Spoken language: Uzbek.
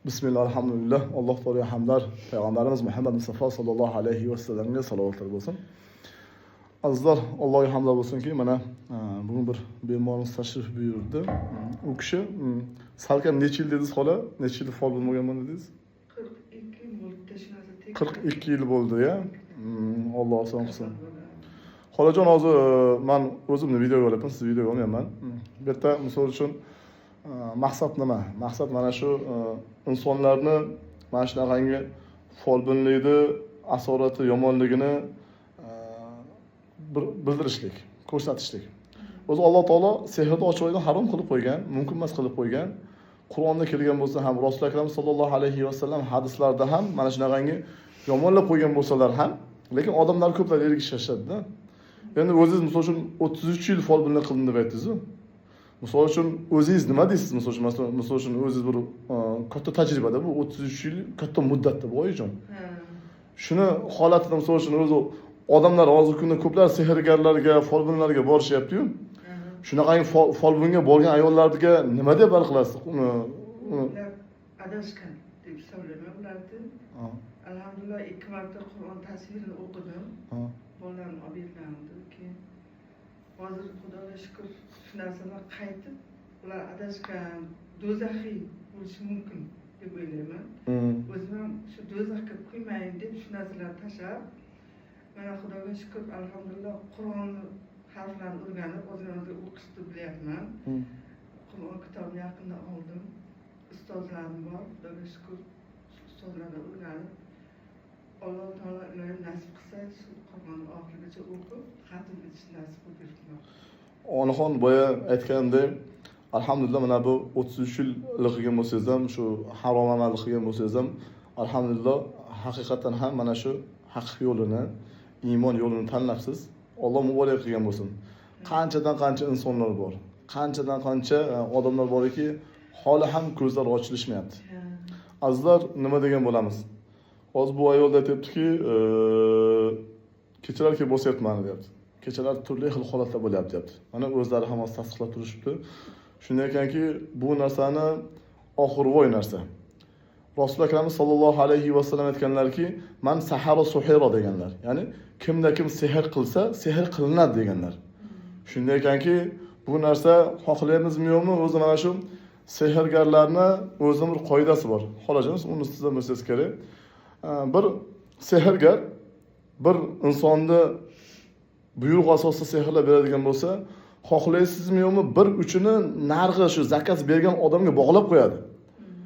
Bismillah, alhamdulillah, Alloh taologa hamdlar, payg'ambarimiz Muhammad Mustafa sallallohu alayhi vasallamga salovatlar bo'lsin. Azizlar, Allohga hamdlar bo'lsinki, mana bugun bir bemorimiz tashrif buyurdi. U kishi salkam necha yil dedingiz, xola? Necha yil folbin bo'lganman dedingiz? 42 bo'ldi shu narsa. 42 yil bo'ldi, ya. Alloh oson qilsin. Xolajon, hozir man o'zimni videoga olyapman, sizni videoga olmayapman. Bu yerda misol uchun maqsad nima? Maqsad mana shu insonlarni mana shunaqangi folbinlikni asorati, yomonligini bir bildirishlik, ko'rsatishlik. O'zi Alloh taolo sehrni ochiq oydin harom qilib qo'ygan, mumkin emas qilib qo'ygan. Qur'onda kelgan bo'lsa ham, Rasuli Akram sollallohu alayhi vasallam hadislarda ham mana shunaqangi yomonlab qo'ygan bo'lsalar ham, lekin odamlar ko'plar ergashishadi-da. Endi o'zingiz misol uchun 33 yil folbinlik qildim deb aytdingiz-ku. Misol uchun o'zingiz nima deysiz? Misol uchun, masalan, misol uchun o'zingiz bir katta tajribada, bu 33 yil katta muddatda bu, oyijon. Ha. Shuni holatida misol uchun o'zi odamlar hozirgi kunda ko'plar sehrgarlarga, folbinlarga borishyapti-yu. Shunaqangi folbinga borgan ayollarga nima deb qilasiz? Uni Ular adashgan deb hisoblayman ularni. Alhamdulillah, ikki marta Qur'on tafsirini o'qidim. Bolalarim olib bergandi. Keyin hozir Xudoga shukur, shu narsalar qaytib, ular adashgan, do'zaxiy bo'lishi mumkin deb o'ylayman. O'zim ham shu do'zaxga qo'ymayin deb shu narsalarni tashlab, mana Xudoga shukur, alhamdulillah, Qur'onni harflarini o'rganib, ozgina o'qishni bilyapman. Qur'on kitobini yaqinda oldim. Ustozlarim bor, Xudoga shukur, shu ustozlardan o'rganib, Alloh taolo iloyim nasib qilsa, shu Qur'onni oxirigacha o'qib, xatm etishni nasib qilib beribman. Onaxon, boya aytganimdek, alhamdulillah, mana bu 33 yil qilgan bo'lsangiz ham, shu harom amalni qilgan bo'lsangiz ham, alhamdulillah, haqiqatdan ham mana shu haq yo'lini, iymon yo'lini tanlabsiz. Alloh muborak qilgan bo'lsin. Qanchadan qancha insonlar bor, qanchadan qancha odamlar borki, holi ham ko'zlari ochilishmayapti. Azizlar, nima degan bo'lamiz? Hozir bu ayol aytyaptiki, kechalar kelib bosyapti mani, deyapti. Kechalar turli xil holatlar bo'lyapti, deyapti. Mana o'zlari ham hozir tasdiqlab turishibdi. Shunday ekanki, bu narsani oxirvoy narsa. Rasuli Akramiz sollallohu alayhi vasallam aytganlarki, "Man sahara suhira" deganlar. Ya'ni kimda kim sehr qilsa, sehr qilinadi deganlar. Shunday ekanki, bu narsa xohlaymizmi yo'qmi, o'zi mana shu sehrgarlarni o'zini bir qoidasi bor. Xolajon, uni siz ham bilsangiz kerak. Bir sehrgar bir insonni buyruq asosida sehrlab beradigan bo'lsa, xohlaysizmi yo'qmi, bir uchini narxi shu заказ bergan odamga bog'lab qo'yadi.